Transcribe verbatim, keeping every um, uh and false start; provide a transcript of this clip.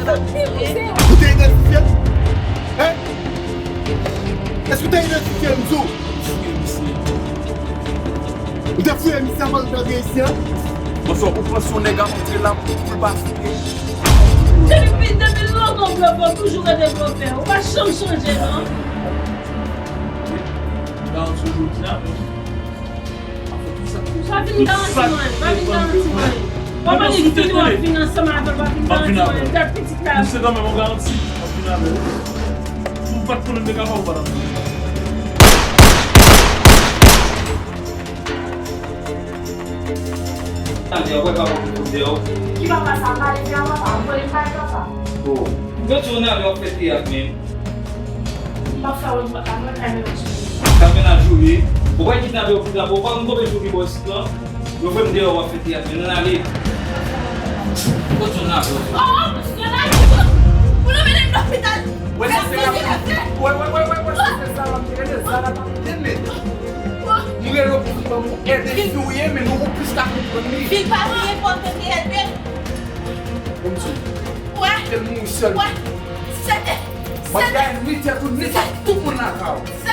Ou te idantifye l? Hein? Èske ou te idantifye l, m di w? Ou te fouye misye anvan l rantre isi a? Bonswa, ou panse yon nèg ap antre la pou l pa fouye? Depi, depi lontan w vle fè, w toujou rete vle fè. Ou pa janm chanje, non. Garanti w jodi a, men. Pa vin garanti mwen, pa vin garanti mwen. W ap annik fini, w ap vin ansanm avè l, w ap vin garanti mwen. Dat pitit la. Misye kanmenm, yon garanti. W ap vin avè l. Si w pa t konnen m te kapab, ou pa t ap vin. Tande, w wè papa pou kote w. Ki papa sa, pale de papa, vole pale papa. Oh. Yo di w nan w ap fè teyat menm. M ap fè wòl, m ap fè wòl kay mennaj ou ye. Kay mennaj ou ye? Ou pa kidnape yo pou kidnape, ou pa konn konbyen jou ki bò isit lan? Yo voye m deyò, w ap fè teyat, men n ale. Kot yon nan? Oh, yon nan? Pou nou mennen m lopital. Wè, se se la. Wè, wè, wè, wè, wè, se se sa la, m te rele Zara, pa te men. M rele w pou di ban m yon èd, si w ye, men nou plis ka konprann li. Vin pa priye pou m te gen èd. Bon Dye. Wè. Te mouri sèl. Wè. Se te. M ap gaye ni tèt ou, ni tèt tout moun nan kay ou.